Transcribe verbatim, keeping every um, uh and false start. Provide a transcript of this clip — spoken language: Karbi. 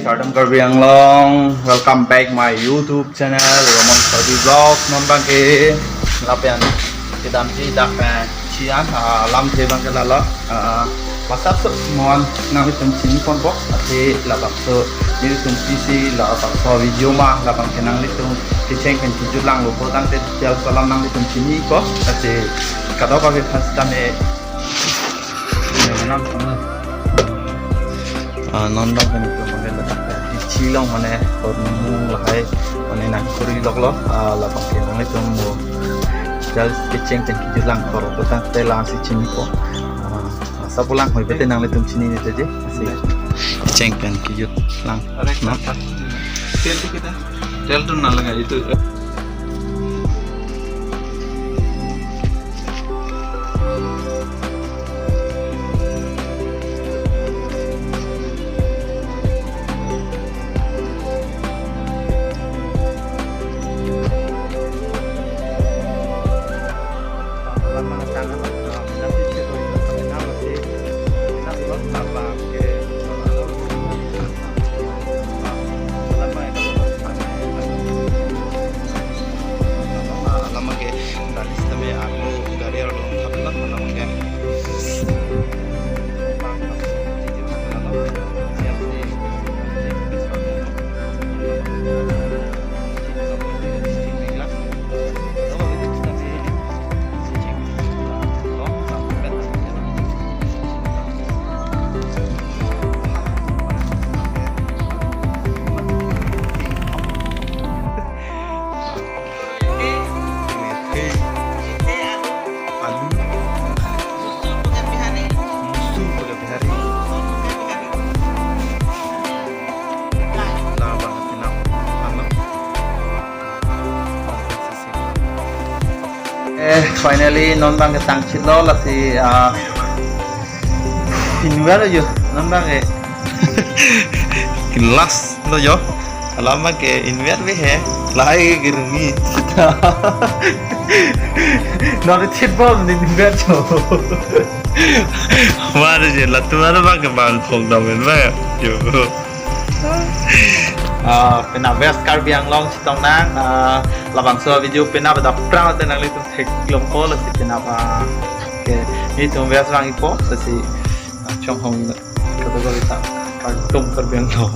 Kardom Karbi Anglong, welcome back my YouTube channel Roman Karbi Vlogs. Non abangke lapen kedamji dak, eh, chian, ah, lamthe abangke lalo, ah, WhatsApp so mon nanglitum chini ponpo, athe labangso nelitum pisi labangso video ma labangke nanglitum kecheng pen kejut langlo pu tangte details alam nanglitum chinipo, athe kadokave aphan sitame, ah, non abangke nelitum abangke ladak, eh, dichi along mane hormu lahai mane nangkuri loklo, ah, labangke nanglitum mo details kecheng pen kejut lang koro pu tangte lasi chinipo. Ah, asa pulang hoi pete nanglitum chinine teje. Asi kecheng pen kejut lang. Arek no? Tel tu kita. Tel tu nalaga itu. Alam abangke, dari sitame aku gari arlo thaplo, alam abangke. Alu. Musu pada bihari. Labang kenap. Ano? Eh, finally, non abangke tangchitlo, lasi, ah, inver lo jo, non abangke. Last lo jo. Alam abangke inver ave he. Lahai kerungi. Non chitbom inver jo. Mari je, latum abangke bang kong dam inver jo. Ah, penap West Karbi Anglong chetong nang, ah, labangso video penap dak prang te nanglitum theklongpo, lasi penap, ah, ke nelitum West vangpo, lasi, ah, chonghong kado kado ta, Kardom Karbi Anglong.